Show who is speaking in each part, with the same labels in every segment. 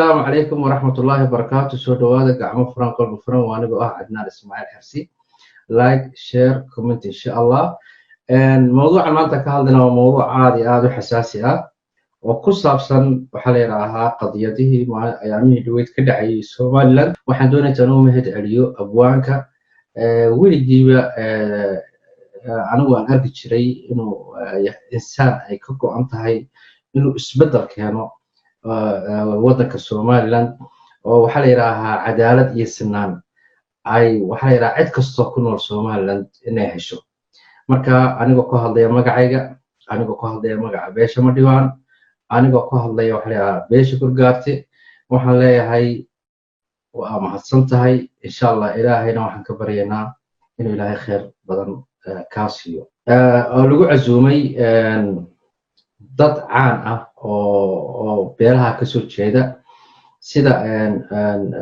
Speaker 1: Asalaamu calaykum waraxmatullaahi wabarakaatu. Soo dhawaada, gacmo furan, qalbi furan. Waa anigoo ah Cadnaan Ismaaciil Xersi. Like, share, comment, insha Allah. Mawduucan maanta ka hadlayna waa mawduuc aad iyo aad u xasaasi ah oo ku saabsan, waxaa la yidhaahaa, qadiyadihii ayaamihii dhaweyd ka dhacayay Somaliland. Waxaan doonaysaa inuu mahad celiyo abwaanka. Weligiiba anigu aan arki jiray inuu insaan ay ka go'an tahay inuu isbeddel keeno waddanka Somaliland, oo waxaa la yidhaahaa cadaalad iyo sinaan ay, waxaa la yidhaha, cid kastoo ku nool Somaliland inay hesho. Marka anigoo ku hadlaya magacayga, anigoo ku hadlaya magaca beesha Madhibaan, anigoo ku hadlaya, waxa la yidhahaa, beesha Gurgaarte, waxaan leeyahay waa mahadsan tahay. Insha Allah Ilaahayna waxaan ka baryaynaa inuu Ilaahay khayr badan kaa siiyo. Oo lagu casuumay dad caan ah oo beelaha kasoo jeeda, sida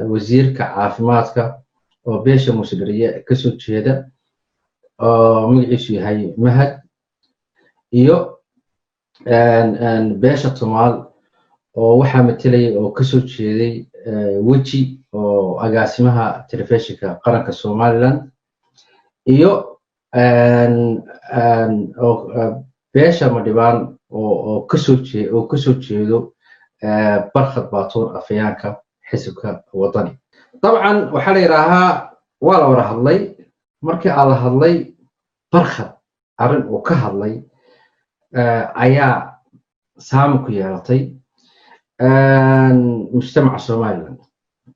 Speaker 1: wasiirka caafimaadka oo beesha Muusdhariye kasoo jeeda oo magaciisu yahay Mahad, iyo beesha Tumaal oo waxaa matelaya oo kasoo jeeday Weji oo agaasimaha telefishinka qaranka Somaliland, iyo beesha Madhibaan oo kasoo jeedo Barkhad Baatuur, afhayaanka xisibka Wadani. Dabcan waxaa la yidhaahaa waa la wada hadlay. Markii aa la hadlay, Barkhad arrin uu ka hadlay ayaa saameyn ku yeelatay mujtamaca Somaliland,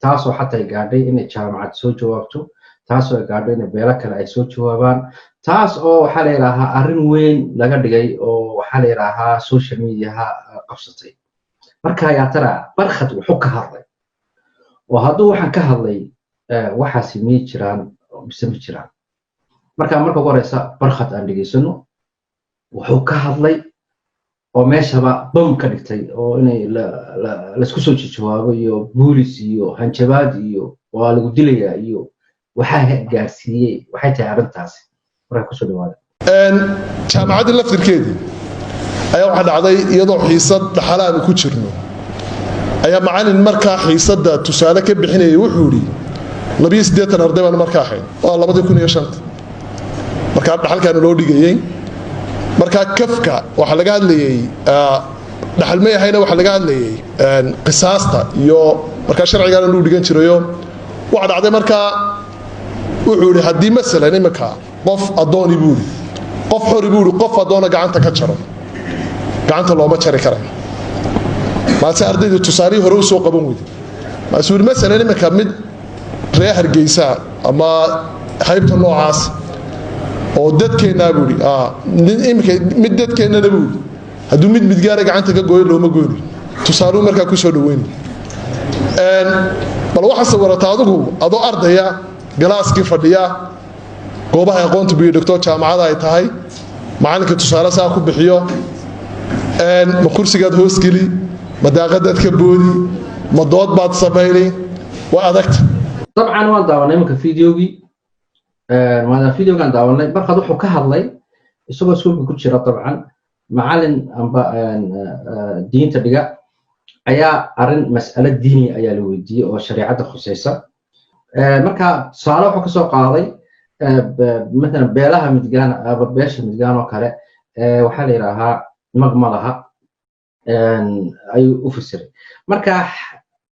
Speaker 1: taasoo xataa ay gaadhay inay jaamacad soo jawaabto, taasoo ay gaadho inay beelo kale ay soo jawaabaan, taas oo, waxaa la yidhaahaa, arrin weyn laga dhigay oo, waxaa la yidhaahaa, social mediaha qabsatay. Marka yaa tara Barkhad wuxuu ka hadlay oo hadduu waxaan ka hadlay, waxaasi miyay jiraan mise ma jiraan? Marka ugu horeysa Barkhad aan dhegeysano wuxuu ka hadlay oo meeshaba bam ka dhigtay oo inay laisku soo jawaabo iyo boolis iyo hanjabaad iyo waa lagu dilayaa iyo waxaa gaarsiiyey. Waxay tahay arrintaasi? Markaa kusoo dhawaada.
Speaker 2: Jaamacadda laftirkeedii ayaa waxaa dhacday, iyadoo xiisad dhaxala aanu ku jirno, ayaa macalin markaa xiisadda tusaale ka bixinayay wuxuu yidhi, 82 arday baanu markaa ahayn, waa 2005-ta, markaa dhaxalkaana loo dhigayey. Markaa kafka waxaa laga hadlayey, dhaxal may ahayna, waxaa laga hadlayey qisaasta iyo markaa sharcigaana luu dhigan jirayo. Waxaa dhacday markaa wuxuu yidhi, haddii masalan iminka qof addooni buu yidhi, qof xori buu yidhi, qof addoona gacanta ka jaro, gacanta looma jari karayo. Maase ardaydu tusaalihii hore u soo qaban weyday. Maasuu yidhi, masalan iminka mid reer Hargeysa ama haybta noocaas oo dadkeennaa buu yidhi, iminka mid dadkeennana buu yidhi, hadduu mid midgaara gacanta ka gooyo, looma goynayo. Tusaaluhu markaa ku soo dhaweynay. Bal waxaa sawirata adigu adoo ardaya, galaaskii fadhiya, goobaha aqoonta biyo dhigto, jaamacada ay tahay, macalinka tusaale saa ku bixiyo, ma kursigaad hoosgeli, ma daaqadaad ka boodi, ma dood baad samayni? Waa adagta.
Speaker 1: Dabcan waan daawanay iminka videogii. Maadaama videogan daawanay, Barkhad wuxuu ka hadlay isagoo iskuulka ku jira. Dabcan macalin amba diinta dhiga ayaa arrin mas'alo diini ayaa la weydiiyey oo shareecadda khusaysa. Marka tusaale wuxuu kasoo qaaday, mathalan beelaha Midgaan aba beesha Midgaan oo kale, waxaa la yidhaahaa mag ma laha, ayuu u fasiray. Marka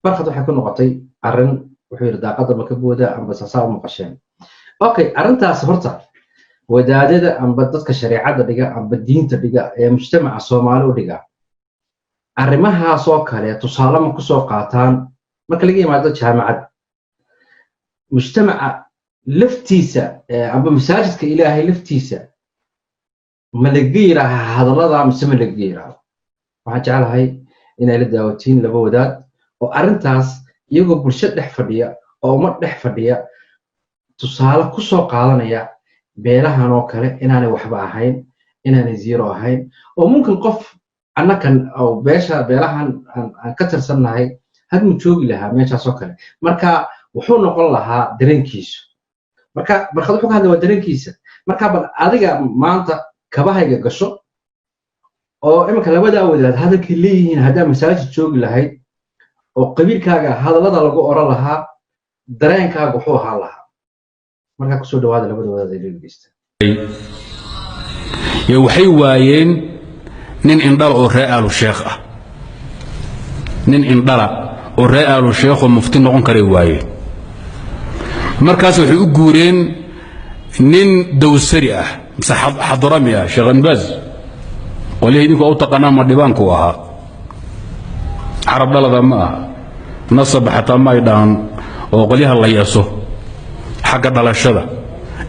Speaker 1: Barkhad waxay ku noqotay arrin, wuxuu yidhi, daaqadda ma ka booda amba saasaa u maqasheen? Okay, arrintaas horta wadaadada amba dadka shareecadda dhiga amba diinta dhiga ee mujtamaca Soomaali u dhiga, arrimahaasoo kale tusaale ma kusoo qaataan? Marka laga yimaado jaamacad, mujtamaca laftiisa amba masaajidka Ilaahay laftiisa, ma lagaga yidhaaha hadallada mise ma lagaga yidhaahdo? Waxaan jeclahay inay la daawatiin laba wadaad oo arrintaas iyagoo bulsho dhex fadhiya oo ummad dhex fadhiya tusaale kusoo qaadanaya beelahan oo kale inaanay waxba ahayn, inaanay zero ahayn, oo mumkin qof annakan oo beesha beelahan aan ka tirsannahay hadmuu joogi lahaa meeshaas oo kale, marka wuxuu noqon lahaa dareenkiisu. Marka Barkhad wuxuu ka hadlay waa dareenkiisa. Marka bal adiga maanta kabahayga gasho oo iminka labadaa wadaad hadalkay leeyihiin, haddaa masaajid joogi lahayd. Oo qabiilkaaga hadallada lagu oran lahaa, dareenkaaga wuxuu ahaan lahaa? Markaa kusoo dhawaada labada wadaad ee dhegeysta.
Speaker 3: Waxay waayeen nin indhala oo ree aalu sheekh ah, nin indhala oo ree aalu sheekhoo mufti noqon karay waayeen. Markaas waxay u guureen nin dawsari ah mise xadrami ah, Sheekh Anbaaz, qolyihii idinku u taqaanaan ma dhibaanku ahaa. Carab dhalada ma aha, nasab xataa ma ay dhahan oo qolyaha la yaso xagga dhalashada.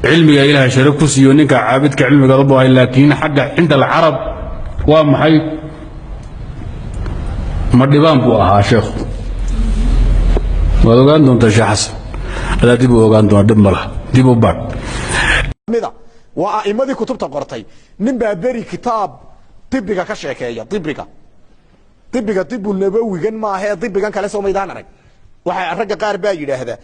Speaker 3: Cilmiga Ilaahay sharaf ku siiyo, ninka caabidka cilmigaada bu ahay, laakiin xagga cinda alcarab waa maxay? Ma dhibaan buu ahaa sheekhu. Waad ogaan doontaa, Sheekh Xasan, adaa dib u ogaan doona, dhib ma laha, dib u baadh.
Speaker 4: Mida waa a'immadii kutubta qortay. Nin baa beri kitaab dibiga ka sheekeeya, dibiga, dibiga dibu nabawigan maaha ee dibigan kale soo maydaan arag. Waxaa ragga qaar baa yidhaahdaa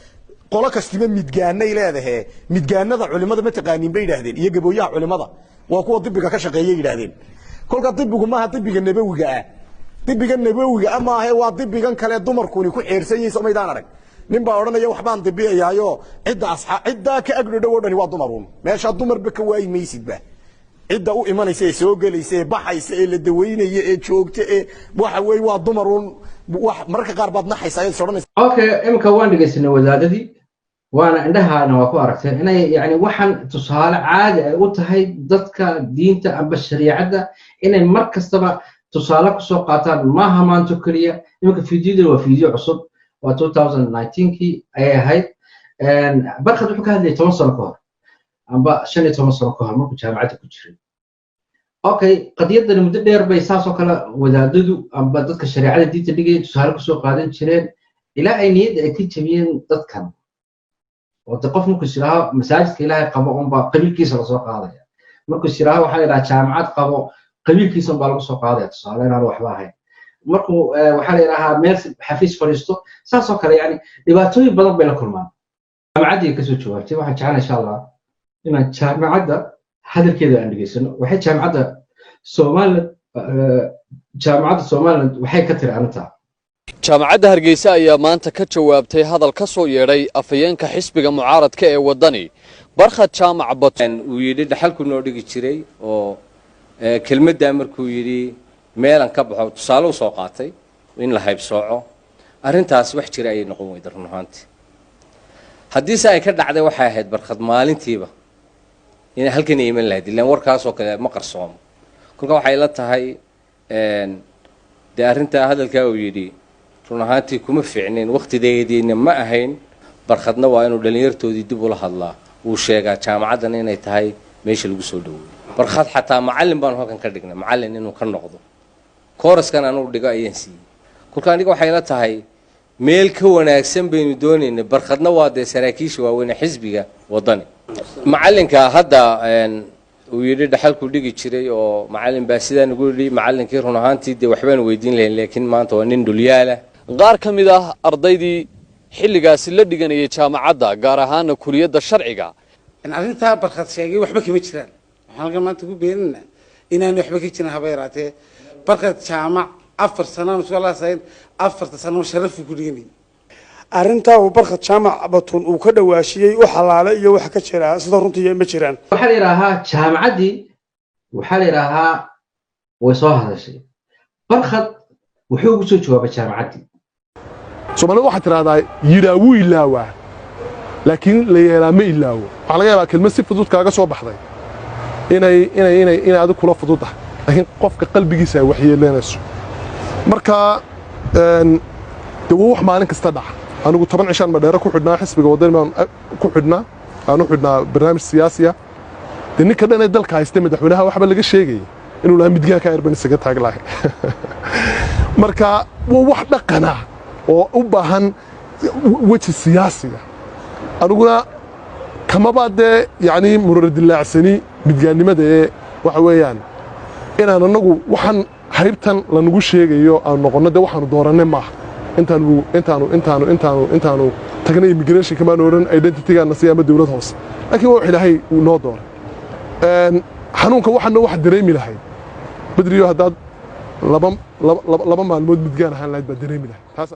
Speaker 4: qolo kastiba midgaanay leedahe. Midgaanada culimada ma taqaaniin bay yidhaahdeen, iyo gabooyaha culimada waa kuwa dibiga ka shaqeeya yidhaahdeen. Kolka dibigu maaha dibiga nabawiga ah, dibiga nabawiga ah maaha, waa dibigan kale dumarkuni ku xeersan yihiin, soo maydaan arag. Nin baa odhanaya waxbaan dibiyayaayo, cidda asxaa ciddaa ka agdho dhow oo dhani waa dumaruun, meeshaa dumarba ka waayi maysidba. Cidda u imanaysa ee soo gelaysa ee baxaysa ee la daweynaya ee joogta ee waxa weeye waa dumaruun. Wax mararka qaar baad naxaysaa ayaad is odhanaysa.
Speaker 1: Okay, imika waan dhegeysanay wadaadadii, waana indhahaana waa ku aragteen inay yani waxaan tusaale caadi ay u tahay dadka diinta amba shariicadda inay mar kastaba tusaale kusoo qaataan. Maaha maanto keliya. Iminka fiidiyodan waa fiidiyo cusub, waa 2019kii ayay ahayd. Barkad wuxuu ka hadlayay 10 sano ka hor amba 15 sano ka hor markuu jaamacadda ku jiray. Okay, qadiyadani muddo dheer bay saas oo kale wadaadadu amba dadka shareecada diinta dhigaya tusaale kusoo qaadan jireen, ilaa ay niyadda ay ka jabiyeen dadkan. Oo de qof markuu is yidhaaho masaajidka Ilaahay qabo unba qabiilkiisa lasoo qaadaya, markuu is yidhaaho waxaa la yidhaha jaamacad qabo, qabiilkiisa unbaa lagu soo qaadaya tusaale inaanu waxba ahayn. Markuu waxaa la yidhahaa meel xafiis fadhiisto, saas oo kale, yani dhibaatooyin badan bay la kulmaan. Jaamacaddii kasoo jawaabtay waxaan jeclaan, insha Allah, inaan jaamacadda hadalkeeda aan dhegeysano. Waxay jaamacadda Somaliland, jaamacadda Somaliland waxay ka tiri arrintaa.
Speaker 5: Jaamacadda Hargeysa ayaa maanta ka jawaabtay hadal ka soo yeedhay afhayeenka xisbiga mucaaradka ee Waddani, Barkhad Jaamac Bat.
Speaker 6: Uu yidhi dhaxalku noo dhigi jiray oo kelmaddaa markuu yidhi meelan ka baxo, tusaale u soo qaatay in la haybsooco, arrintaas wax jira ayay noqon weyda run ahaantii. Haddiise ay ka dhacday, waxay ahayd Barkhad maalintiiba inay halkan iman lahayd, ilaan warkaasoo kale ma qarsoomo. Kolka waxay la tahay dee arrintaa hadalkaa uu yidhi run ahaantii kuma fiicnayn, wakhtideediina ma ahayn. Barkhadna waa inuu dhallinyartoodii dib ula hadlaa, uu sheegaa jaamacaddan inay tahay meesha lagu soo dhaweeyo. Barkhad xataa macallin baanu halkan ka dhignay, macallin inuu ka noqdo kooraskan anugu dhigo ayaan siiyey. Kolka aniga waxay la tahay meel ka wanaagsan baynu doonaynay. Barkhadna waa dee saraakiisha waaweyne xisbiga Waddani. Macallinka hadda uu yidhi dhaxalku dhigi jiray oo macallin baa sidaa nagu yidhi, macallinkii run ahaantii dee waxbaanu weydiin lahayn, laakiin maanta waa nin dhulyaala.
Speaker 5: Qaar ka mid ah ardaydii xilligaasi la dhiganayay jaamacadda, gaar ahaana kuliyadda sharciga.
Speaker 7: Arrintaa Barkhad sheegay waxba kama jiraan. Waxaan halkan maanta ku beenina inaanu waxba ka jirin haba yaraatee. Barkhad Jaamac 4 sanaan isku alaasayn, 4ta sano sharafu ku dhiganay.
Speaker 8: Arrintaa uu Barkhad Jaamac Batuun uu ka dhawaashiyey u xalaale iyo wax ka jira sida runtii ma jiraan.
Speaker 1: Waxaa la yidhaahaa jaamacaddii, waxaa la yidhaahaa way soo hadashay. Barkhad wuxuu ugu soo jawaabay jaamacaddii.
Speaker 2: Soomaalida waxaad tidhahdaa yidhaa wuu ilaawaa, laakiin la yeelaa ma ilaawo. Waxaa laga yaabaa kelmad si fudud kaaga soo baxday inay adig kula fududahay, laakiin qofka qalbigiisa ay waxyeelanayso. Marka dee waa wax maalin kasta dhaca. Anigu 10 cishaan Madheero ku xidhnaa, xisbiga Waddani baan ku xidhnaa, aan u xidhnaa barnaamij siyaasiya. Dee ninka dhan ee dalka haystay, madaxweynaha, waxba laga sheegayay inuu lahaa midgaanka erban isaga taag lahay. Marka waa wax dhaqana oo u baahan weji siyaasiga. Aniguna kamaba dee yacni murar dilaacsani midgaannimada ee waxa weeyaan inaan annagu waxaan haybtan lanagu sheegayo aan noqonno. Dee waxaanu doorannay maaha. Intaanu tagnay immigration kamaan odhan identitygaana si ama dawlad hoose, laakiin waa wax Ilaahay uu noo dooray. Xanuunka waxaana wax dareemi lahayd, Bedriyo, haddaad Laba maalmood midgaan ahaan lahayd baa dareemi lahayd taas.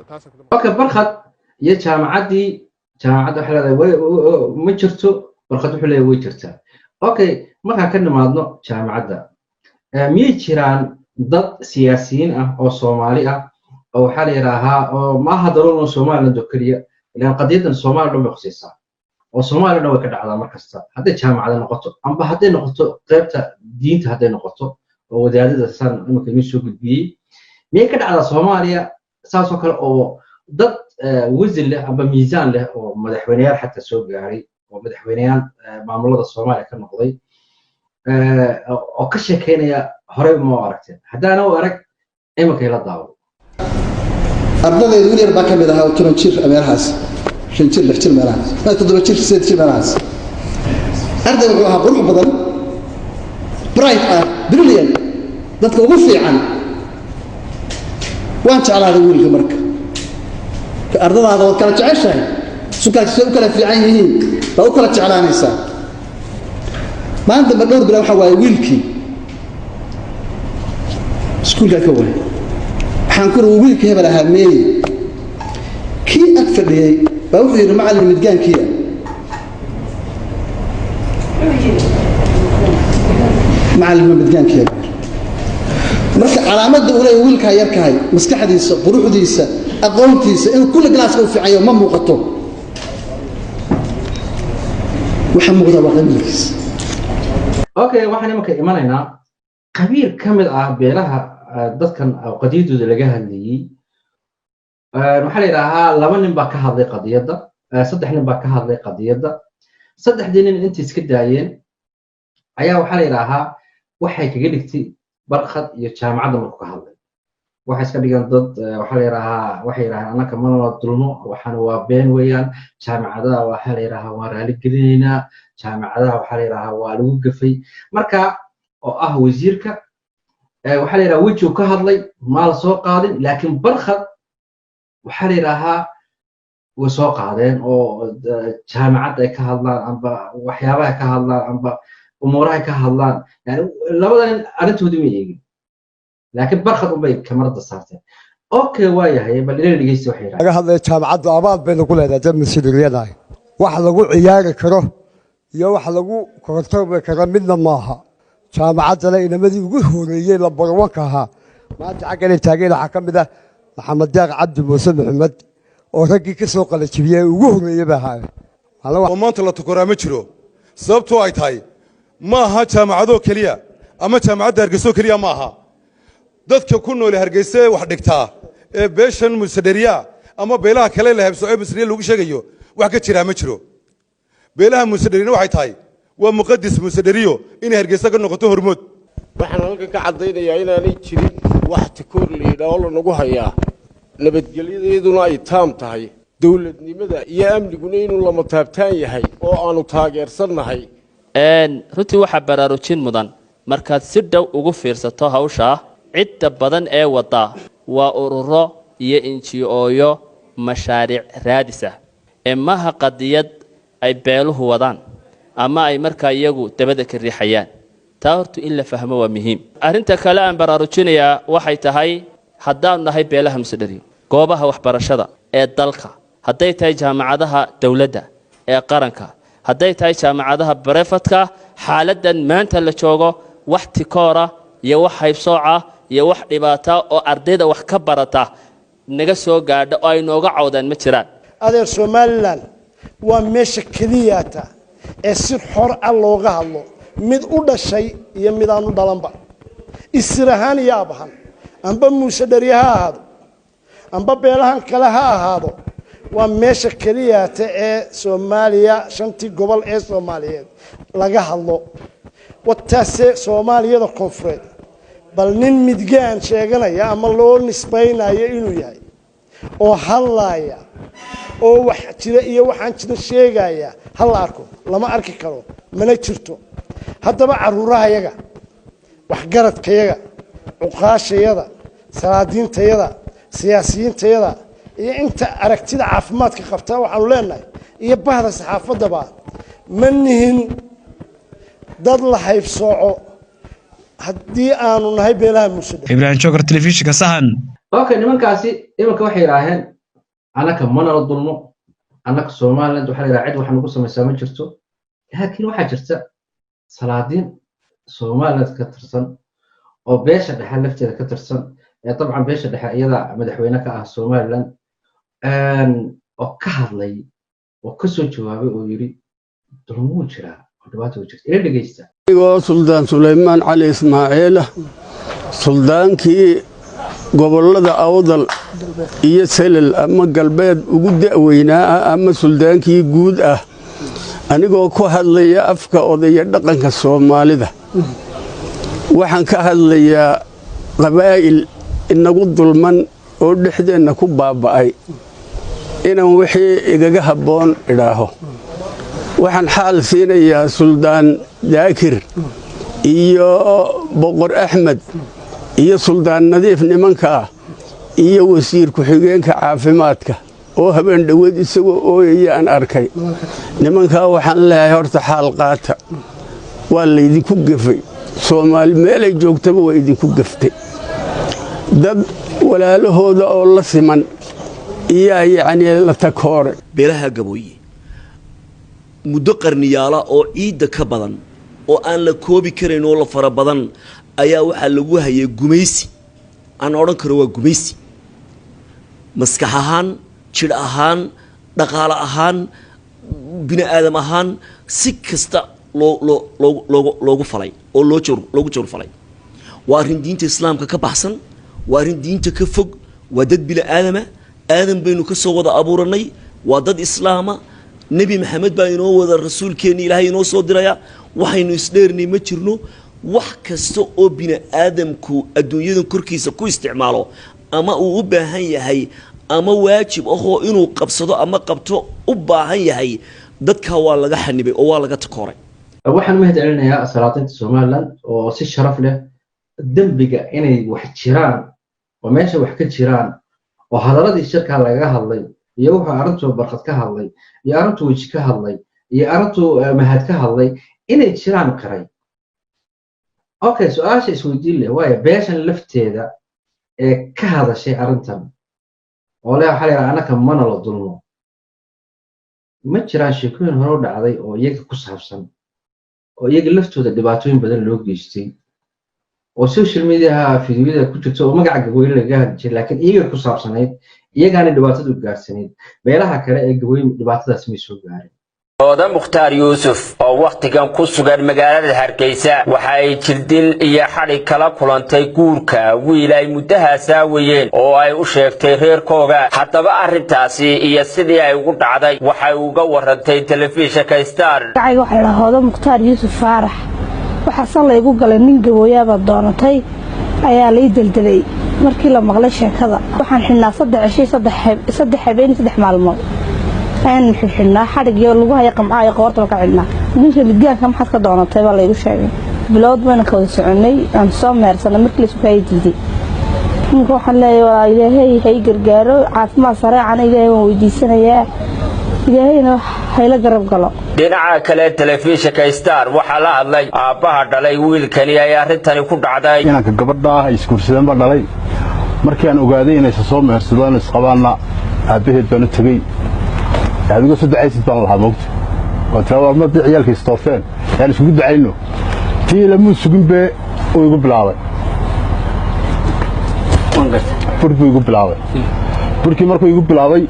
Speaker 1: Okay, Barkhad iyo jaamacaddii, jaamacadda waxay leedahay ma jirto. Barkhad wuxuu leeyahay way jirtaa. Okay, markaan ka nimaadno jaamacadda, miyay jiraan dad siyaasiyiin ah oo Soomaali ah oo waxaa la yidhaahaa oo maaha daruuran Somaliland oo keliya, ilaan qadiyaddan Soomaaliya dhan bay khusaysaa oo Soomaaliya dhan way ka dhacdaa mar kasta, hadday jaamacada noqoto amba hadday noqoto qaybta diinta, hadday noqoto oo wadaadada saan imika idiin soo gudbiyey? Miyay ka dhacdaa Soomaaliya saasoo kale oo dad wasin leh amba miisaan leh oo madaxweyneyaal xataa soo gaaray oo madaxweyneyaal maamulada Soomaaliya ka noqday oo ka sheekeynaya? Horey ma u aragteen? Haddaana u arag, iminkay la daawo.
Speaker 9: Ardadayda wiil yar baa ka mid ahaa oo 10 jir meelahaas, 5 jir, 6 jir meelahaas, 7 jir, 8 jir meelahaas. Arday wuxuu ahaa qurux badan, bright ah, brilliant, dadka ugu fiican. Waan jeclaaday wiilka. Marka ardadaada waad kala jeceshahay, say u kala fiican yihiin baad u kala jeclaanaysaa. Maalin dambe dhowr bila waxaa waaye wiilkii iskuulkaa ka waayay. Waxaan ku uri, "Wiilkii hebel ahaa meeye?" Kii ag fadhiyey baa wuxuu yidhi, "Macallin, midgaankiia." Macallin, ma midgaankiia? Marka calaamadda uu leeyahay wiilkaa yarkahay, maskaxdiisa, quruxdiisa, aqoontiisa, inuu kulli galaaska u fiicanyo ma muuqato. Waxa muuqda waa qabiilkiisa.
Speaker 1: Okay, waxaan imanka imanaynaa qabiil ka mid ah beelaha dadkan qadiyadooda laga hadlayey. Waxaa la yidhaahaa laba nin baa ka hadlay qadiyadda, saddex nin baa ka hadlay qadiyadda. Saddexdii nin intay iska daayeen ayaa waxaa la yidhaahaa waxay kaga dhigtay Barkhad iyo jaamacadda. Markuu ka hadlay waxay iska dhigaan dad waxaa la yidhaahaa, waxay yidhahaan, "Annaka mana dulmo, waxaana waa been weeyaan. Jaamacadaha waxaa la yidhaahaa waan raali gelinaynaa, jaamacadaha waxaa la yidhaahaa waa lagu gafay." Marka oo ah wasiirka waxaa la yidhaha wejigu ka hadlay maa la soo qaadin, laakiin Barkhad waxaa la yidhaahaa way soo qaadeen oo jaamacadda ay ka hadlaan amba waxyaabaha ka hadlaan amba umuuraha ka hadlaan. Yani labada nin arrintoodii ma eegin, laakiin Barkhad unbay kamarada saarteen. Okay, waa yahay, bal ila dhegeysta waxay yidhahdeen.
Speaker 10: Laga hadlaya jaamacaddu abaal baynu ku leedahay dad mas-uuliyadahay. Wax lagu ciyaari karo iyo wax lagu korortoobi karo midna maaha. Jaamacaddana inamadii ugu horeeyey lambar wanka ahaa maanta xaggan taageen waxaa ka mid ah Maxamed Deeq Cabdi Muuse Maxamed oo raggii ka soo qalajibiyey ugu horreeyey ba ahaa.
Speaker 11: Oo maanta la tukoraa ma jiro, sababtoo ay tahay ma aha jaamacadoo keliya ama jaamacadda Hargeysoo keliya ma aha. Dadka ku noole Hargeysa ee wax dhigtaa ee beeshan Musedheriya ama beelaha kale la haybsooco Musedheriya lagu sheegayo, wax ka jiraa ma jiro. Beelaha Musedherina waxay tahay waa muqadis Musedheriyo inay Hargeysa ka noqoto hormood.
Speaker 12: Waxaan halkan ka caddaynayaa inaanay jirin wax takoor la yidhaah oo lanagu hayaa, nabadgelyadayaduna ay taam tahay, dowladnimada iyo amniguna inuu lama taabtaan yahay oo aanu taageersannahay.
Speaker 13: Runtii waxaa baraarujin mudan, markaad si dhow ugu fiirsato hawshaa, cidda badan ee wadda waa ururo iyo NGO-yo mashaariic raadis ah ee maha qadiyad ay beeluhu wadaan ama ay markaa iyagu dabada ka riixayaan. Taa hortu in la fahmo waa muhiim. Arrinta kale aan baraarujinayaa waxay tahay, haddaanu nahay beelaha Musedheriyo, goobaha waxbarashada ee dalka, hadday tahay jaamacadaha dowladda ee qaranka, hadday tahay jaamacadaha private-ka, xaaladdan maanta la joogo wax tikoora iyo wax haybsooca iyo wax dhibaata oo ardayda wax ka barata naga soo gaadha oo ay nooga cawdaan ma jiraan.
Speaker 8: Adeer, Somaliland waa meesha keliyata ee si xor ah looga hadlo, mid u dhashay iyo mid aan u dhalanba, isir ahaan iyo ab ahaan, amba Muuse Dherye ha ahaado amba beelahan kale ha ahaado. Waa meesha keliyata ee Soomaaliya, shantii gobol ee Soomaaliyeed laga hadlo. Wataase Soomaaliyada koonfureed, bal nin midgaan sheeganaya ama loo nisbaynayo inuu yahay oo hadlaaya oo wax jira iyo waxaan jira sheegaya ha la arko. Lama arki karo, mana jirto. Haddaba caruurahayaga, waxgaradkayaga, cuqaashayada, salaadiintayada, siyaasiyiintayada iyo inta aragtida caafimaadka qabta waxaanu leenahay, iyo bahda saxaafaddaba, ma nihin dad la haybsooco. Haddii aanu nahay beelaha Muuse
Speaker 14: Ibraahim Joker, Telefishinka Sahan.
Speaker 1: Okay, nimankaasi iminka waxay yidhaaheen annaka mana la dulmo, annaka Somaliland waxaa la yidhaha cid wax nagu samaysaa ma jirto. Laakiin waxaa jirta salaadiin Somaliland ka tirsan oo beesha dhexe lafteeda ka tirsan, ee dabcan beesha dhexe iyada madaxweyne ka ah Somaliland, oo ka hadlay oo ka soo jawaabay oo yidhi dulmuu jiraa oo dhibaata u jirta. Ila dhegeysta.
Speaker 15: Anigoo Suldaan Sulaymaan Cali Ismaaciilah, suldaankii gobollada Awdal iyo Selel ama Galbeed ugu da'weynaa ah ama suldaankii guud ah, anigoo ku hadlaya afka odaya dhaqanka Soomaalida, waxaan ka hadlayaa qabaa'il inagu dulman oo dhexdeenna ku baaba'ay inaan wixii igaga habboon idhaaho. Waxaan xaal siinayaa Suldaan Daakir iyo Boqor Axmed iyo Suldaan Nadiif nimanka ah iyo wasiir ku-xigeenka caafimaadka oo habeen dhoweed isagoo ooyaya aan arkay. Nimankaa waxaan leeyahay, horta xaal qaata, waa laydinku gefay. Soomaali meelay joogtaba waa idinku geftay. Dad walaalahooda oo la siman iyaa yacnii la takooray.
Speaker 16: Beelaha Gabooye muddo qarniyaala oo ciidda ka badan oo aan la koobi karayn oo la fara badan ayaa waxaa lagu hayay gumaysi. Aan odhan karo waa gumaysi maskax ahaan, jidh ahaan, dhaqaale ahaan, bini aadam ahaan, si kasta loo loo loogu loogu loogu falay oo loo jawr loogu jawr falay. Waa arrin diinta Islaamka ka baxsan, waa arrin diinta ka fog. Waa dad bini aadama, Aadam baynu ka soo wada abuuranay, waa dad Islaama, Nebi Maxamed baa inoo wada rasuulkeenni Ilaahay inoo soo diraya. Waxaynu isdheernay ma jirno. Wax kasta oo bini aadamku adduunyadan korkiisa ku isticmaalo ama uu u baahan yahay ama waajib ahoo inuu qabsado ama qabto u baahan yahay, dadka waa laga xanibay oo waa laga takooray.
Speaker 1: Waxaan u mahad celinayaa salaadiinta Somaliland oo si sharaf leh dembiga inay wax jiraan oo meesha wax ka jiraan oo hadaladii shirkaa lagaga hadlay iyo wuxuu arrintuu Barkhad ka hadlay iyo arrintuu Weji ka hadlay iyo arrintuu Mahad ka hadlay inay jiraan qiray. Okay, su-aasha isweydiin leh waayo beeshan lafteeda ee ka hadashay arrintan oo leh waxaa la yidhaha annaka mana la dulmo, ma jiraan sheekooyin hore u dhacday oo iyaga ku saabsan oo iyaga laftooda dhibaatooyin badan loo geystay oo social mediaha fiidiyoyada ku jirta oo magaca Gabooye lagaga hadli jiray, laakiin iyaga ku saabsanayd, iyagaana dhibaatadu gaarsanayd? Beelaha kale ee Gabooye dhibaatadaas may soo gaarin.
Speaker 17: Ooda Mukhtaar Yuusuf oo wakhtigan ku sugan magaalada Hargeysa waxa ay jirdil iyo xadhig kala kulantay guurka wiil ay muddahaas aawayeen oo ay u sheegtay reerkooga. Haddaba arrintaasi iyo sidii ay ugu dhacday waxay uga warantay Telefishinka Star.
Speaker 18: Magacayga waxaa la Hoodo Mukhtaar Yuusuf Faarax. Waxaa san laygu galay nin Gabooyaabaa doonatay ayaa lai deldelay. Markii la maqlay sheekada, waxaan xidhnaa 3 cishay, 3 habeen, 3 maalmood ayaan xidhxidhnaa, xadhig iyo lagu haya qamcaha iyo qoortaba ka xidhnaa. Ninka midgaanka maxaad ka doonatay baa laygu sheegay. Bilood bayna ka wada soconnay, aan soo meersanay. Markii laysu kaaya diiday ninka, waxaan leeyahay, walaa Ilaahay hay gargaaro, caafimaad sareecana Ilaahay waan weydiisanayaa, Ilaahayna hayla garab galo.
Speaker 17: Dhinaca kale, Telefishinka Star waxaa la hadlay aabbaha dhalay wiilkani ay arrintani ku dhacday.
Speaker 19: Inanka gabadha ah ay isguursadeen baa dhalay. Markii aan ogaaday inaysa soo mehersadaan, isqabaanna, aabbaheed baan u tegey. Adigoo soo ducaysid baan lahaa, moogta oo tira war madii ciyaalka istoofeen yaan iskugu ducayno. Tii lamuu sugin bee uu igu bilaabay, bur buu igu bilaabay. Burkii markuu igu bilaabay,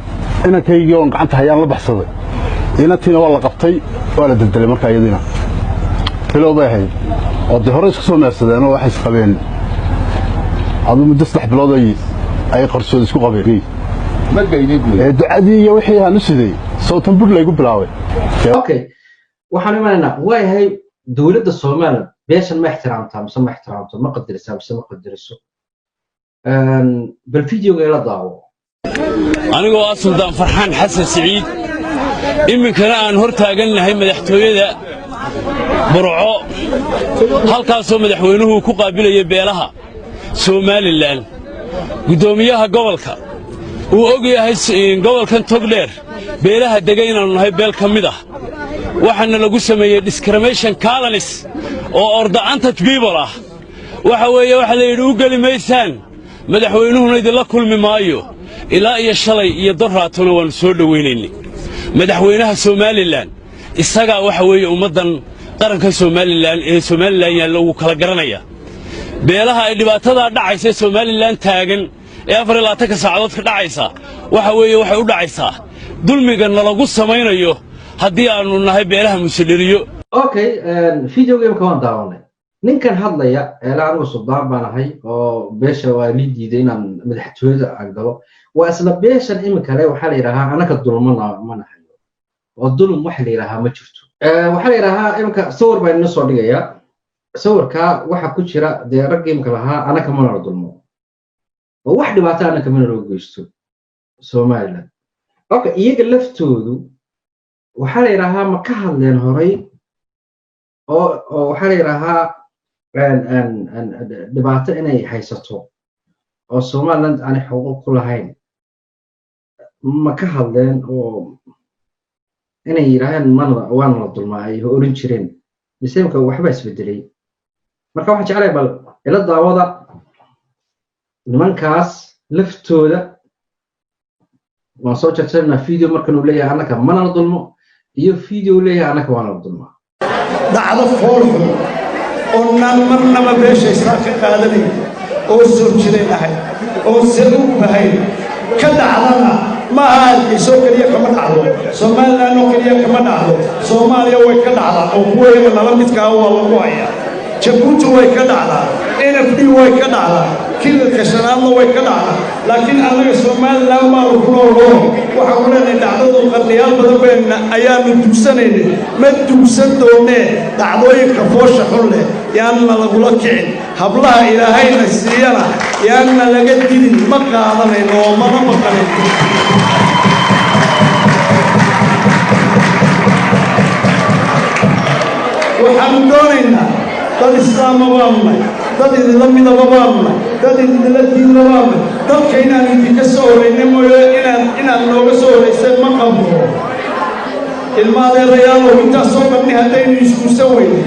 Speaker 19: inankaygii oon gacanta hayaan la baxsaday. Inantiina waa la qabtay, waa la deldelay. Markaa iyadiina bilow bay ahayd oo dee hore isku soo meersadeen oo waxay isqabeen aduu muddo 3 bilood ay qarsood isku qabeen. Ee ducadii iyo wixii aan u siday sawtan bur laygu bilaabay.
Speaker 1: Okay, waxaan imanaynaa, waayahay, dowladda Somaliland beeshan ma ixtiraamtaa mise ma ixtiraamto? Ma qadarisaa mise ma qadariso? Bal videoga ila daawo.
Speaker 20: Anigoo ah Suldaan Farxaan Xasan Siciid, iminkana aan hor taagannahay madaxtooyada Burco, halkaasoo madaxweynuhu ku qaabilayay beelaha Somaliland, guddoomiyaha gobolka uu og yahay gobolkan Togdheer beelaha dega inaannu nahay beel ka mid ah. Waxaana lagu sameeyey discrimination calanis oo or the untouch people ah. Waxa weeye, waxaa la yidhi u geli maysaan, madaxweynuhuna idinla kulmi maayo. Ilaa iyo shalay iyo doraatona waannu soo dhowaynaynay madaxweynaha Somaliland. Isagaa waxa weeye ummaddan qaranka Somaliland ee Somaliland yaalla wuu kala garanaya beelaha ay dhibaatadaa dhacaysa ee Somaliland taagan ee 24-ka saacadood ka dhacaysa. Waxa weeye, waxay u dhacaysaa dulmiga nalagu samaynayo haddii aannu nahay beelaha Musedheriyo.
Speaker 1: Okay, video gameka waan daawanay. Ninkan hadlaya eela anigu suldaan baan ahay oo beesha waa lii diiday inaan madaxtooyada aan galo, waa isla beeshan iminka le. Waxaa la yidhahaa anaka dulmana mana hayo oo dulum waxa la yidhahaa ma jirto. Waxaa la yidhahaa iminka sawir baan inoo soo dhigayaa. Sawirka waxa ku jira dee ragga iminka lahaa anaka mana la dulmo oo wax dhibaato anaka mana loo geysto Somaliland. Okay, iyaga laftoodu waxaa la yidhahaa ma ka hadleen horay oo waxaa la yidhahaa dhibaato inay haysato oo Somaliland aanay xuquuq ku lahayn ma ka hadleen, oo inay yidhaahaan mana waana la dulmaa ay oran jireen, mise imka waxba isbedelay? Marka waxaan jeclahay bal ila daawada nimankaas laftooda. Waan soo jarjarnaa video markan uu leeyahay annaka mana la dulmo iyo video uu leeyahay annaka waana la dulmaa.
Speaker 21: Dhacdo foolxun oo naan marnaba beeshaysaa ka qaadanayn oo soo jireen ahayd oo se u bahayn ka dhacdana ma aha. Hargeyso keliya kama dhacdo, Somaliland oo keliya kama dhacdo, Soomaaliya way ka dhacdaa oo kuwa iyaga nala midkaa waa lagu hayaa. Jabuuti way ka dhacdaa, NFD way ka dhacdaa, Kililka Shanaadna way ka dhacdaa, laakiin annaga Somaliland baanu ku nooloo. Waxaanu leenahay dhacdadu qarniyaal badan bayna ayaanu dugsanaynay, ma dugsan doonee. Dhacdooyinka foosha xun leh yaanna lagula kicin, hablaha Ilaahayna siiyana yaanna laga dilin. Ma qaadanayno oo mana maqanayno. Waxaanu doonaynaa dad islaama baanu nahay, dad idinla midaba baanu nahay, dad idinla diinla baanu nahay. Dalka inaanu idinka soo horraynay mooye inaad nooga soo horrayseen ma qabno. Ilma adeerayaalow, intaasoo dhanni haddaynu isguursan weyne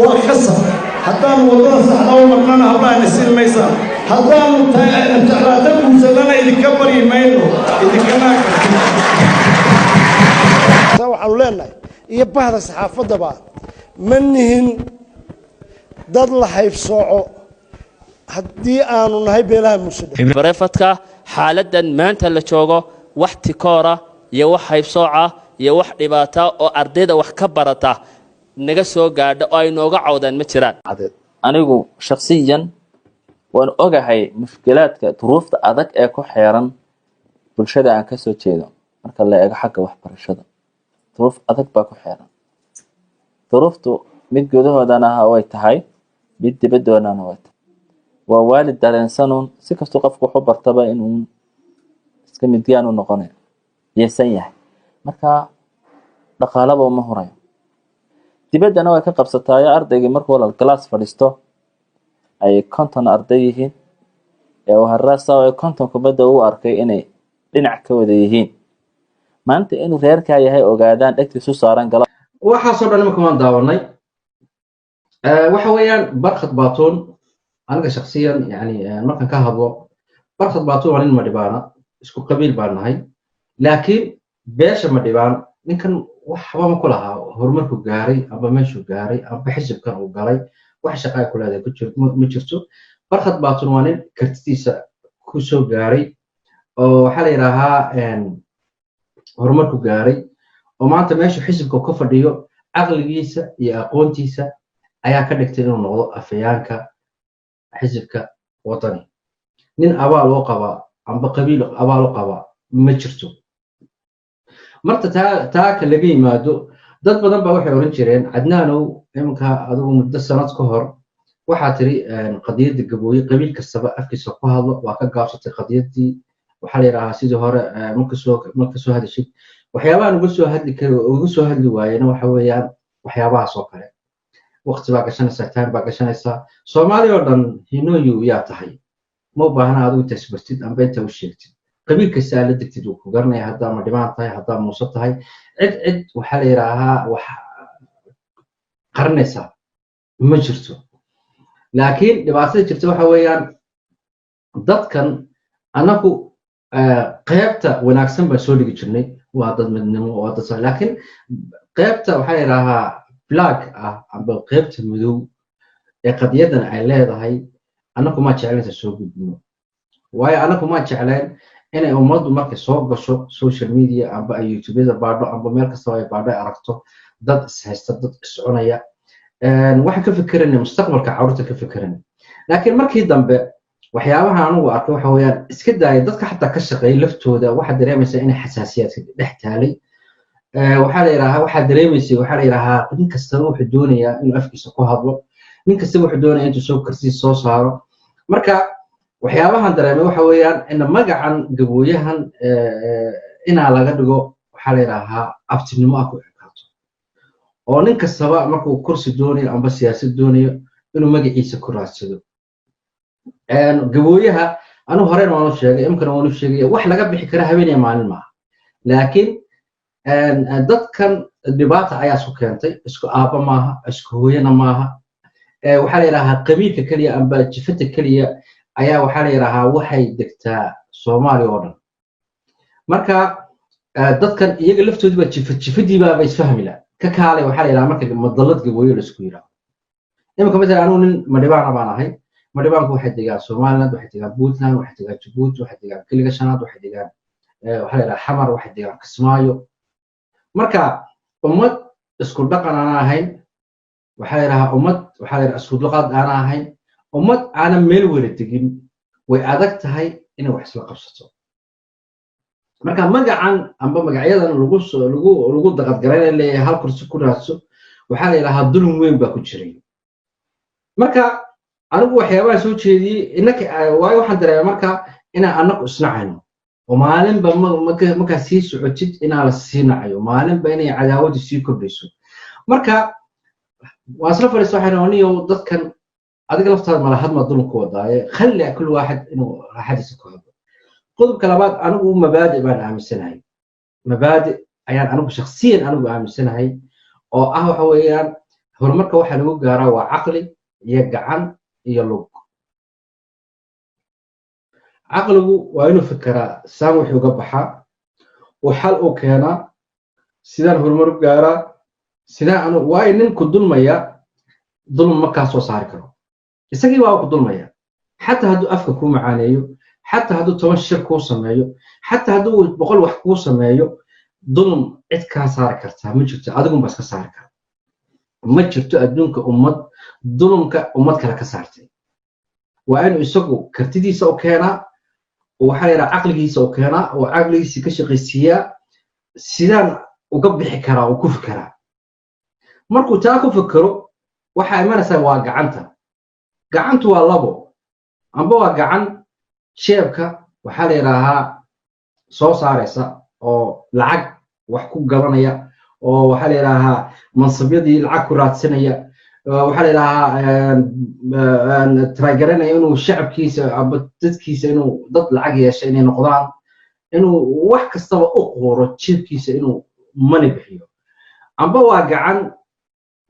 Speaker 21: waa khasab. Haddaanu waddada saxda u marnana hablahana siin maysaan, haddaanu jeclaata guursannana idinka baryi mayno, idinkana.
Speaker 8: Waxaanu leenahay iyo bahda saxaafaddaba, ma nihin dad la haybsooco haddii aanu nahay beelaha Muuse.
Speaker 13: Bareefadka xaaladan maanta la joogo, wax tikoora iyo wax haybsooca iyo wax dhibaata oo ardayda wax ka barata naga soo gaadha oo ay nooga cawdaan ma jiraan.
Speaker 22: Anigu shakhsiyan waan ogahay mushkilaadka duruufta adag ee ku xeeran bulshada aan kasoo jeedo. Marka la eego xagga waxbarashada, duruuf adag baa ku xeeran. Duruuftu mid gudahoodana way tahay, mid dibadoodana way tahay. Waa waalid dareensanuun si kastuu qofku wax u bartaba inuu iska midgaan u noqonayo yeesan yahay, marka dhaqaalaba uma hurayo. Dibaddana way ka qabsataayo ardaygii markuu walaal class fadhiisto ay 50 arday yihiin ee uu harasa ay 50 kubadda u arkay inay dhinac ka wada yihiin, maanta inuu reerkaa yahay ogaadaan dhegtiisu saaran gala.
Speaker 1: Waxaasoo dhan imika waan daawanay. Waxa weeyaan Barkhad Batuun, aniga shaksiyan yani markaan ka hadlo, Barkhad Batuun waa nin Madhibaana, isku qabiil baan nahay, laakiin beesha Madhibaan ninkan waxba ma ku lahaa. Horumarku gaaray amba meeshuu gaaray amba xisibkan uu galay wax shaqa ay ku leedahay ma jirto. Barkhad Batuun waa nin kartidiisa ku soo gaaray oo waxaa la yidhaahaa horumarku gaaray oo maanta meeshu xisibka ka fadhiyo caqligiisa iyo aqoontiisa ayaa ka dhigtay inuu noqdo afhayaanka xisibka Wadani. Nin abaal oo qaba amba qabiil abaal u qaba ma jirto. Marta taa ka laga yimaado, dad badan baa waxay oran jireen, "Cadnaanow, iminka adigu muddo sanad ka hor waxaa tiri qadiyadda Gabooye qabiil kastaba afkiisa ku hadlo, waa ka gaabsatay qadiyaddii." Waxaa la yidhahaa sidii hore marka soo hadashid waxyaabahan uga soo hadli kari uga soo hadli waayena waxa weeyaan waxyaabahaas oo kale waqti baa gashanaysaa, time baa gashanaysaa. Soomaali oo dhan hinoyu yaa tahay, ma u baahna adigu inta isbartid amba inta u sheegtid. Qabiil kasta aad la degtid wuu ku garanaya, haddaa Madhibaan tahay, haddaa Muuse tahay, cid waxaa la yidhaahaa wax qaranaysaa ma jirto. Laakiin dhibaatada jirta waxa weeyaan, dadkan annagu qaybta wanaagsan baan soo dhigi jirnay, waa dad midnimo, waa dad, laakiin qaybta waxaa yidhaahaa black ah amba qaybta madow ee qadiyadan ay leedahay annagu ma jeclayn soo gudbino, waayo annagu ma jecleen inay ummaddu markay soo gasho social media amba ay YouTubeyada baadho amba meel kastaba ay baadho, ay aragto dad ishaysta, dad iscunaya. Waxaan ka fekeranay mustaqbalka carruurta ka fekeranay. Laakiin markii dambe waxyaabaha anugu arkay waxa weeyaan, iska daaya dadka xataa ka shaqeeya laftooda, waxaad dareemaysaa inay xasaasiyaadka dhex taalay. Waxaa la yidhahaa, waxaad dareemaysay, waxaa la yidhahaa, nin kastaba wuxuu doonayaa inuu afkiisa ku hadlo, nin kastaba wuxuu doonayaa intuu soo karsiis soo saaro. Marka waxyaabahan dareemay waxa weeyaan in magacan Gabooyahan inaa laga dhigo, waxaa la yidhahaa, abtinimo ah ku ekaato, oo nin kastaba markuu kursi doonayo amba siyaasad doonayo inuu magaciisa ku raadsado Gabooyaha. Anigu horena waanu sheegay, imkana waanu sheegaya, wax laga bixi kara habeenaya maalin maaha, laakiin dadkan dhibaata ayaa isku keentay. Isku aabba maaha, isku hooyana maaha. Waxaa la yidhahaa qabiilka keliya amba jifada keliya ayaa, waxaa la yidhahaa, waxay degtaa Soomaaliya oo dhan. Marka dadkan iyaga laftoodiiba jifa jifadiibaaba isfahmi la ka kaalay. Waxaa la yidhahaa marka madallad Gabooyo la isku yidhaho. Iminka matalan anigu nin Madhibaana baan ahay. Madhibaanku waxay degaan Somaliland, waxay degaan Puntland, waxay degaan Jabuuti, waxay degaan Kiliga Shanaad, waxay degaan, waxaa la yidhaha, Xamar, waxay degaan Kismaayo. Marka ummad isku dhaqan aana ahayn, waxaa la yidhahaa, ummad, waxaa la yidhaha, isku luqad aana ahayn, ummad aanan meel wada degin, way adag tahay inay wax isla qabsato. Marka magacan amba magacyadan lagu soo lagu daqadgaraynaya, leeyahay hal kursi ku raadso, waxaa la yidhahaa dulm weyn baa ku jiray. Marka anigu waxyaabaha soo jeediyey innaka, waayo waxaan dareemay marka inaan annagu isnacayno, oo maalinba markaa sii socotid inaa la sii nacayo, maalinba inay cadaawaddu sii kordhayso. Marka waan isla fadhiista, waxaan niyow dadkan adiga laftaada malahad ma dulm ku wadaaye, khalli كل واحد inuu raaxadiisa ku hadlo. Qodobka labaad, anigu mabaadi baan aaminsanahay, mabaadi ayaan anigu shakhsiyan anigu aaminsanahay, oo ah waxa weeyaan horumarka waxa lagu gaaraa waa caqli iyo gacan iyo lug. Caqligu waa inuu fikiraa saan wuxuu uga baxaa, uu xal u keenaa, sidaan horumar u gaaraa, sidaan anu, waayo ninku dulmaya dulm ma kaa soo saari karo. Isagii baa ku dulmaya, xataa hadduu afka kuu macaaneeyo, xataa hadduu 10 shir kuu sameeyo, xataa hadduu 100 wax kuu sameeyo, dulm cid kaa saari kartaa ma jirto, adigunba iska saari kara. Ma jirto adduunka ummad dulumka ummad kale ka saartay. Waa inuu isagu kartidiisa u keenaa, oo waxaa la yidhaha caqligiisa u keenaa, oo caqligiisa ka shaqaysiiyaa, sidaan uga bixi karaa oo ku fikiraa. Markuu taa ku fikero, waxaa imanaysaa waa gacanta. Gacantu waa labo: amba waa gacan jeebka, waxaa la yidhaahaa, soo saaraysa oo lacag wax ku gadanaya, oo waxaa la yidhaahaa mansabyadii lacag ku raadsanaya, waxaa la yidhaahaa trygaranaya inuu shacabkiisa amba dadkiisa inuu dad lacag yeesha inay noqdaan, inuu wax kastaba u quuro jeebkiisa, inuu money bixiyo. Amba waa gacan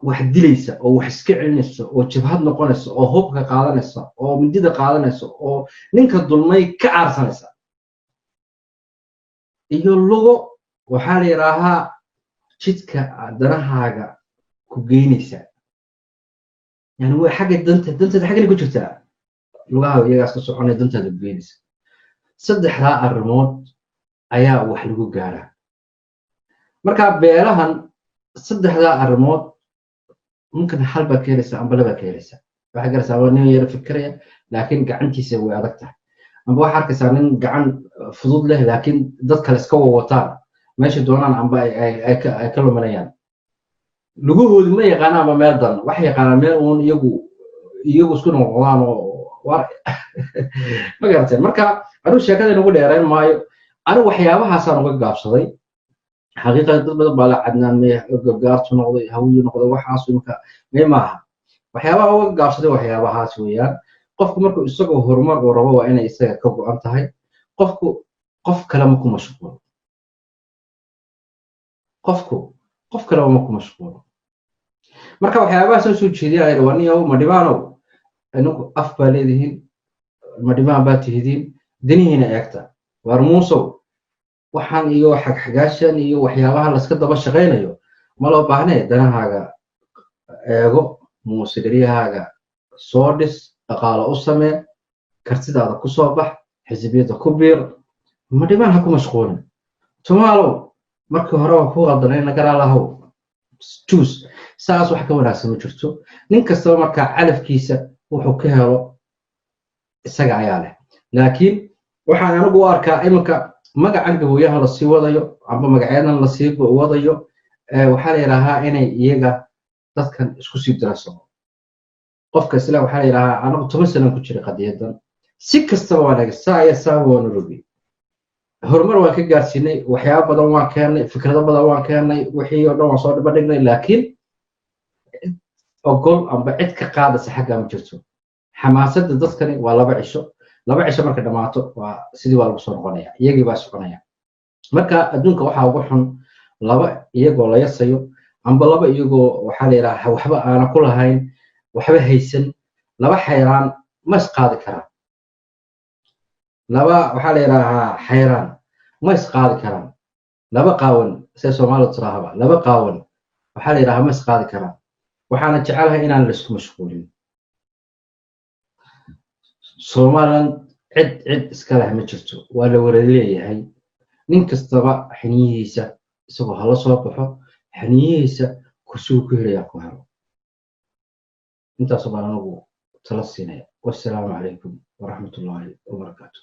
Speaker 1: wax dilaysa oo wax iska celinaysa oo jabhad noqonaysa oo hubka qaadanaysa oo mindida qaadanaysa oo ninka dulmay ka caarsanaysa. Iyo lugo, waxaa la yidhaahaa, jidka danahaaga ku geynaysa, yani waa xagga danta, dantaada xaggana ku jirtaa, lugaha iyagaas ka soconaya, dantaada ku geynaysa. Saddexdaa arrimood ayaa wax lagu gaaraa. Marka beelahan saddexdaa arrimood mumkin hal baad ka helaysaa amba labaad ka helaysaa. Waxaad garaysaa waa nin yaro fikiraya laakiin gacantiisa way adag tahay, amba waxaa arkaysaa nin gacan fudud leh laakiin dad kale iska wawataan, meesha doonaan amba ay ka luminayaan. Lugahoodi ma yaqaanaan amba meel dan, waxay yaqaanaan meel uun iyagu isku noqdaan oo ma garateen. Marka anigu sheekada inagu dheerayn maayo. Anigu waxyaabahaasaan uga gaabsaday xaqiiqa. Dad badan baa la Cadnaan may gargaartu noqday, Hawiyu noqday, waxaas imka may maaha. Waxyaabaha uga gaabsaday waxyaabahaas weeyaan. Qofku markuu isagoo horumar uu rabo, waa inay isaga ka go'an tahay. Qofku qof kale ma ku mashquulo, qofku qof kaleba ma ku mashquulo. Marka waxyaabahaas soo jeediyaya waa niyow Madhibaanow. Inagu af baa leedihiin, Madhibaan baa tihidiin, danihiina eegta. Waar Muusow, waxaan iyo xagxagaashan iyo waxyaabaha laska daba shaqaynayo ma loo baahnee. Danahaaga eego, Muuse. Dheryahaaga soo dhis, dhaqaalo u samee, kartidaada ku soo bax, xisbiyadda ku biir, Madhibaan ha ku mashquulin. Tumaalow, markii hore waa ku qaldanay, nagaraalahow juus. Saas wax ka wanaagsan ma jirto. Nin kastaba markaa calafkiisa wuxuu ka helo isaga ayaa leh. Laakiin waxaan anigu u arkaa iminka magacan Gabooyaha lasii wadayo amba magacyadan lasii wadayo, waxaa la yidhaahaa inay iyaga dadkan isku sii dirasoo. Qofka isla waxaa la yidhahaa, anigu 10 sanan ku jiray qadiyadan, si kastaba waan eegay, saa iyo saaba waan urogay, horumar waan ka gaarsiinay, waxyaabo badan waan keennay, fikrado badan waan keennay, wixii oo dhan waan soo dhibadhignay, laakiin cid ogol amba cid ka qaadaysa xaggaa ma jirto. Xamaasadda dadkani waa 2 cisho. 2 cisho markay dhammaato, waa sidii, waa lagu soo noqonaya, iyagii baa soconaya. Marka adduunka waxaa ugu xun laba iyagoo la yasayo amba laba iyagoo waxaa la yidhaha waxba aana ku lahayn, waxba haysan. Laba xayraan ma isqaadi karaan. Laba waxaa la yidhaahaa xayraan ma isqaadi karaan. Laba qaawan, sida Soomaalidu tiraahaba, laba qaawan waxaa la yidhahaa ma isqaadi karaan. Waxaana jecelahay inaan laisku mashquulin. Somaliland cid cid iska leh ma jirto, waa la wada leeyahay. Nin kastaba xiniyihiisa isagoo hala soo baxo, xiniyihiisa kursigu ku helayaa ku helo. Intaas baan anigu tala siinaya. Wassalaamu calaykum waraxmatullaahi wabarakaatu.